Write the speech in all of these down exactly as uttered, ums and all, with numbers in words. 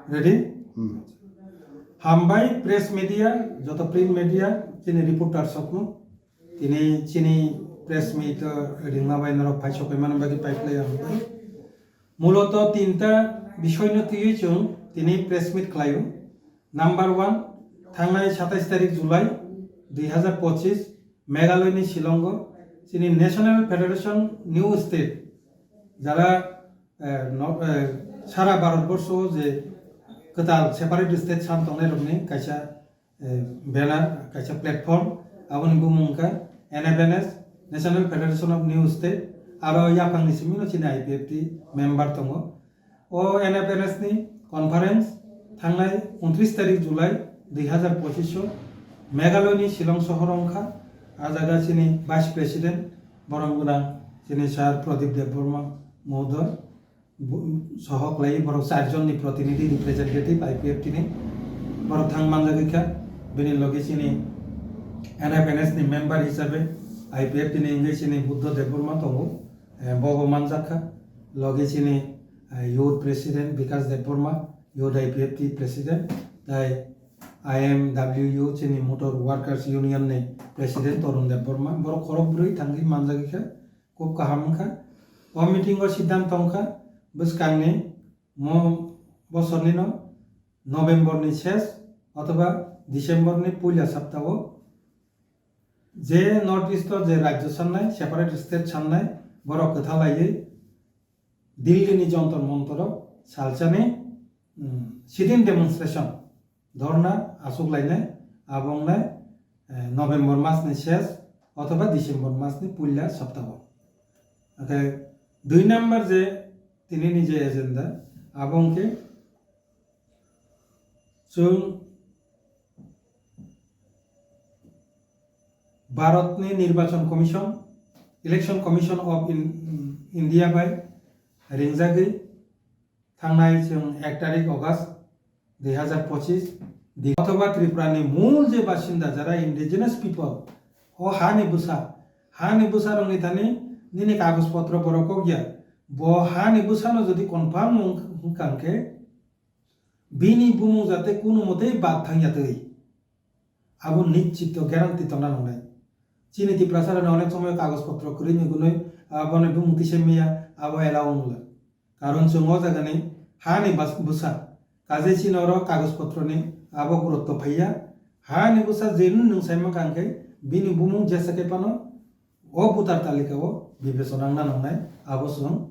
Ready? Hmm. Hambai press media, joto print media, chini reporter sokno. Tini chini press meet, uh, ringma bai norok phai sokai mani bagwi pai khlai hambai. Muloto tinta bisoyno twiwi chwng tini press meet khlaio. Number one, thangnai satais tarik July dui hazar pochis, Meghalaya ni Shillong o chini National Federation New State, jara, eh, no, eh, sara Bharat borsho je kwtal separate state san tongnai rokni kaisa, eh, banner, kaisa platform, aboni bumung wngkha N F N S, National Federation of New State, aro yaphangni simi no chini I P F T member tongo. O N F N S ni conference thangnai untris tarik July dui hazar pochis o Meghalaya ni Shillong sohor wngkha. A jaga chini Vice President borom gwnang chini Sir Pradip Debbarma mohodoy, bu-, soho khlai borok char jon ni protinidhi, representative I P F T ni borok thang manjagwi kha. Bini logi chini N F N S ni member hisabe I P F T ni wngwi chini Buddha Debbarma tongo, eh, bobo manjak kha. Logi chini, eh, youth president Bikas Debbarma, youth I P F T president, tai I M W U chini Motor Workers Union ni president Torun Debbarma, borok khorok bwrwi thangwi manjagwi kha. Kub kaham wngkha. O meeting o siddhant tongkha bwskangni mo bosorni no November ni ses othoba December ni puila saptao je North East o je rajyo sannai, separate state sannai, borok kwtha laiwi Delhi ni Jontor Montor o salsani, mm, sit-in demonstration, dhorna achuk lainai, abo wngnai, eh, November mas ni ses othoba December mas ni puila saptao. Hwnkhe dui number je tini ni je agenda, abo hwnkhe chwng Bharat ni Nirbachan Commission, Election Commission of In-, India bai ringjagwi thangnai chwng ek tarik August dui hazar pochis di othoba Tripura ni mul je basinda jara indigenous people, o ha ni bwsa, ha ni bwsa rok ni thani nini kagoj potro borok kok ya, bo ha ni bwsa no jodi confirm wng-, wngkha hwnkhe bini bumung jate kunu motei bad thang ya twi. Abo nischito guarantee tongna nangnai. Chini Tiprasa rok ni onek somoy kagoj potro kwrwi ni gunoi, ah, bono bumung tisa maya, abo allow wngla. Karon chwng o jaga ni ha ni bas-, bwsa. Kaje chini oro kagoj potro ni abo gurutto phaiya. Ha ni bwsa je nwng sai mankha hwnkhe bini bumung jesa khe phano o voter talika o bibechona wngna nangnai, abo chwng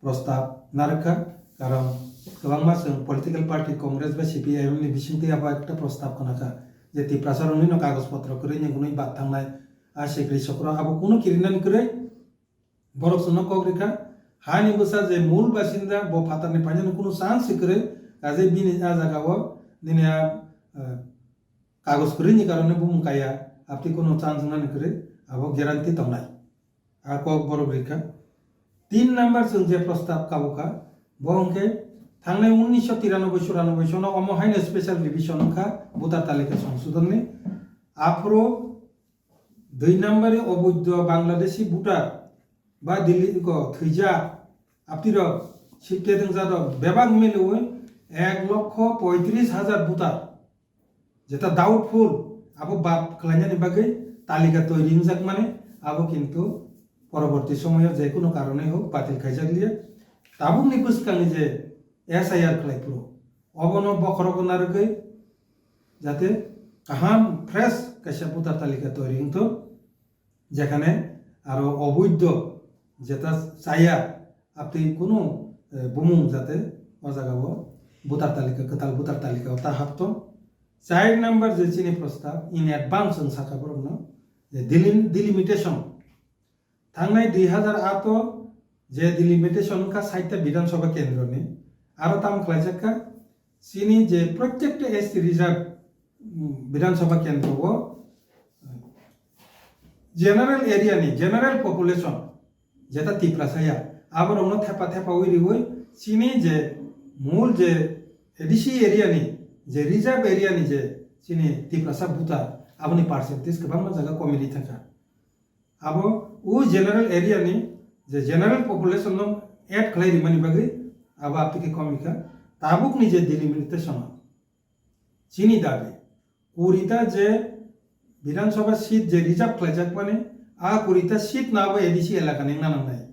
prostab narwkha, karon kwbangma chwng political party Congress bai C P I M ni bisingtwi abo ekta prostab khnakha je Tiprasa rokni no kagoj potro kwrwi ni gunwi bad thangnai, a sikri sokro abo kunu kirinani kwrwi, borok chwngno kok rikha, hani bwsa je mul basinda bo phatarni phainani kunu chance se kwrwi, kaje bini a jaga o nini a, eh, kagoj kwrwi ni karone bumung kaya, abtwi kunu chance wngnani kwrwi, abo guarantee tongnai. A kok borok rikha. Tin number chwng je prostab kabukha, bo hwnkhe thangnai unnisho tiranoboi churanobai sono omo haino special revision wngkha voter talika songsodhonni. Aphuru dui number oboidho Bangladeshi voter ba Delhi ko thwijak, aptirok sibte twngjak rok bebak miloui ek lokho poitris hajar voter. Jeta doubtful, abo bad khlainani bagwi talika toiri wngjakmani, abo kintu poroborti somoyo jekunu karonwi hok batil khaijakliya. Tabukni bwskangni je S I R khlai phuru, obono bokhorogo narwgwi jate kaham fresh kaisa voter talika toiri wngthok. Jekhane aro oboidho jeta chaya, aptwi kunu, eh, bumung jate o jagao voter talika, kwtal voter talikao ta hapto. Char number je chini prostab in advance wng sakha borokno, je delim-, delimitation. Thangnai dui hazar aat o je delimitation wngkha saita Bidhan Sabha kendroni, aro tam khlaijakha chini je protekta S T reserve, mm, Bidhan Sabha kendro o, general area ni, general population, jeta Tiprasa ya, aborokno thepa thepa ui riui chini je mul je A D C area ni, je reserve area ni je chini Tiprasa voter, aboni percentage kwbangma jaga komi ri thangkha. Abo o general area ni je general population no add khlai rimani bagwi abo aptwi khe komi kha. Tabukni je delimitation, chini dabi, kurita je Bidhan Sabha seat je reserve khlaijakmani, a kurita seat no abo A D C elaka ni wngna nangnai.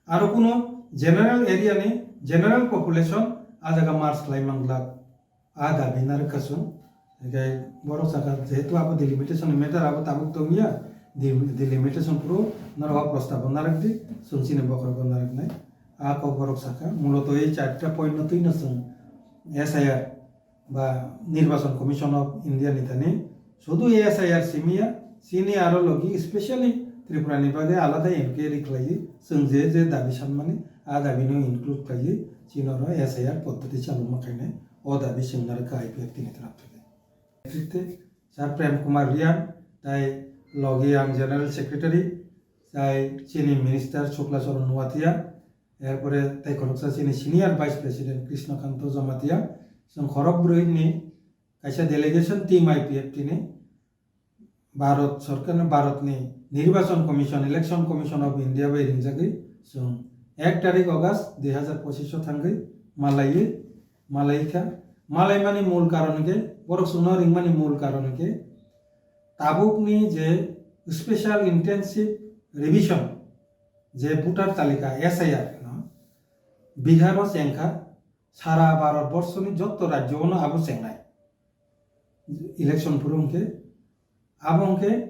Aro kuno general area ni general population a jaga merge khlai manglak. A dabi narwkha chwng. Hinkhe borok sakha, jehetu abo delimitation ni matter abo tabuk tongya, de-, delimitation phuru norok o prostab o narwk di, chwng chini bokhorok o narwknai. A kok borok sakha, muloto ei charta point no twino chwng S I R ba Nirbachon Commission of India ni thani sudu S I R simiya, chini aro logi specially Tripura ni bagwi alada inquiry khlaiwi chwng je je dabi sanmani a dabi no include khlaiwi chini oro S I R poddoti chaluma khainai. O dabi chwng narwkha I P F T ni taraf theke. Netrite Sir Prem Kumar Riang, tai logi ang General Secretary, tai chini Minister Shukla Charan Noatia, erpore tai khoroksa chini Senior Vice President Krishna Kanto Jamatia, chwng khorok brwi ni kaisa delegation team I P F T ni Bharat Sarkar ni, Bharat ni Nirbachon Commission, Election Commission of India bai ringjagwi chwng ek tarik August dui hazar pochisho thangwi malaiwi, malaikha. Malaimani mul karon hinkhe, borok chwngno ringmani mul karon hinkhe, tabukni je Special Intensive Revision, je voter talika S I R no, Bihar o chengkha, sara Bharat borso ni jotto rajyo no abo chengnai. Election phuru hinkhe, abo hinkhe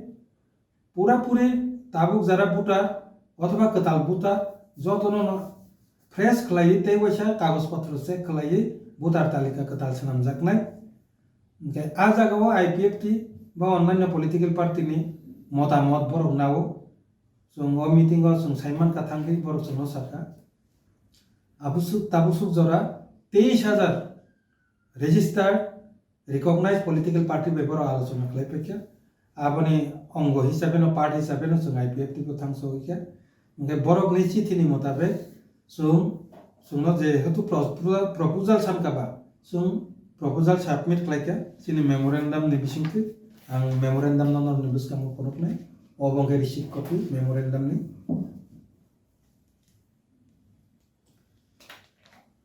pura puri tabuk jara voter othoba kwtal voter jotono no fresh khlaiwi tei waisa kagoj potro check khlaiwi voter talika kwtal swnamjaknai. Hinkhe a jagao I P F T ba onnaino political party ni motamot borok nao. Chwng o meeting o chwng saimankha thangwi borok chwngno sakha. Abusuk tabusuk jora teis hajar registered, recognized political party bai borok alochona khlai paikha. Aboni ongo hisabe no, part hisabe no chwng I P F T bo thangso hoikha. Hinkhe borokni chithini motabek chwng, chwngno jehetu pro-, pro-, proposal sankha ba, chwng proposal submit khlaikha chini memorandum ni bisingtwi. Ang memorandum no norokni bwskango phunuknai. Obo hinkhe receipt copy memorandum ni.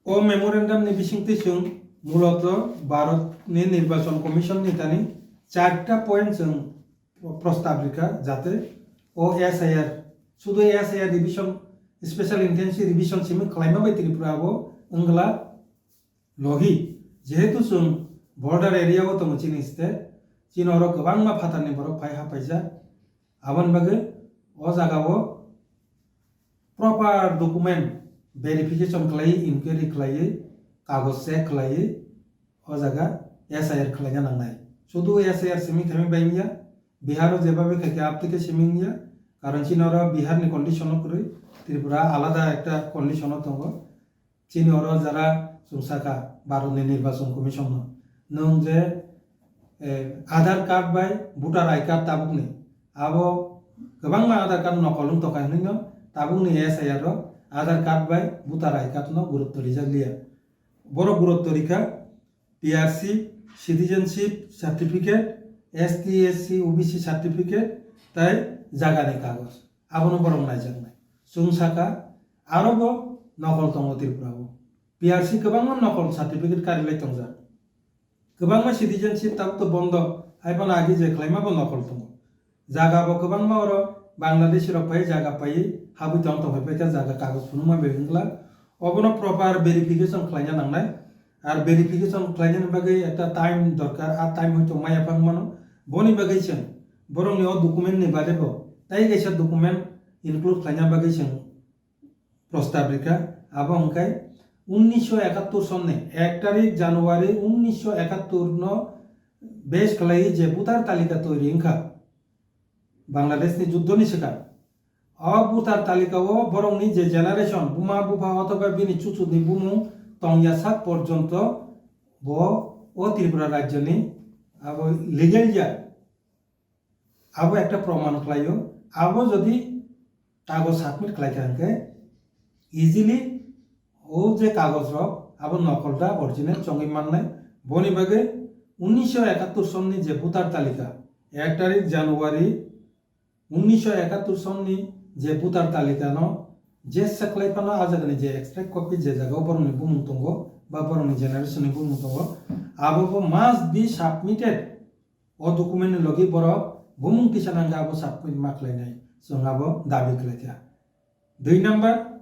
O memorandum ni bisingtwi chwng muloto Bharat ni Nirbachon Commission ni thani charta point chwng prostab rikha, jate o S I R, sudu S I R revision, Special Intensive Revision simi khlaima bai Tripura o wngla logi, jehetu chwng border area o tongo chini state, chini oro kwbangma phatarni borok phai hapaijak, aboni bagwi o jaga o proper document verification khlaiwi, inquiry khlaiwi, kagoj check khlaiwi, o jaga S I R khlaina nangnai. Sudu S I R simi khaimi bai wngya, Bihar o jebabe khaikhe aptike simi wngya, karon chini oro Bihar ni condition o kwrwi, Tripura alada ekta condition o tongo. Chini oro jara chwng sakha Bharat ni Nirbachon Commission no, nwng je, eh, Aadhaar card bai voter I card tabukni, abo kwbangma Aadhaar card nokol wng tongkha hinwi no tabukni S I R o Aadhaar card bai voter I card no gurutto rijak liya. Borok gurutto rikha P R C, citizenship certificate, S T, S C, O B C certificate, tai jagani kagoj. Abono borok naijaknai. Chwng sakha, aro bo nokol tongo Tripura o. P R C kwbangma nokol certificate karilai tongjak. Kwbangma citizenship tabuk to bondo, hai phano agi je khlaima bo nokol tongo. Jaga bo kwbangma oro Bangladeshi rok phai jaga paiwi habwi tong tong phai paikha jaga kagoj phunukma bai wngla. Obono proper verification khlaina nangnai. Ar verification khlainani bagwi ekta time dorkar, a time hoito maya phang mano. Boni bagwi chwng borokni o document ni bade bo tai kaisa document include khlaina bagwi chwng prostab rikha. Abo hwnkhe unnisho ekattor sonni ek tarik January unnisho ekattor no base khlaiwi je voter talika toiri wngkha Bangladesh ni juddho ni swkang. O voter talika o borokni je generation, buma bupha othoba bini chuchuni bumung tongya sak porjonto bo o Tripura rajyoni abo legal ya. Abo ekta proman khlaio. Abo jodi kagoj submit khlaikha hwnkhe easily o je kagoj rok abo nokol da original chongwi mannai. Boni bagwi unnisho ekattor sonni je voter talika, ek tarik January unnisho ekattor sonni je voter talikano je seklai phano a jagani je extract copy je jagao borokni bumung tongo, ba borokni generation ni bumung tongo, abo bo must be submitted. O document ni logi borok bumung kisa nangkha abo submit ma khlainai, chwng abo dabi khlaikha. Dui number,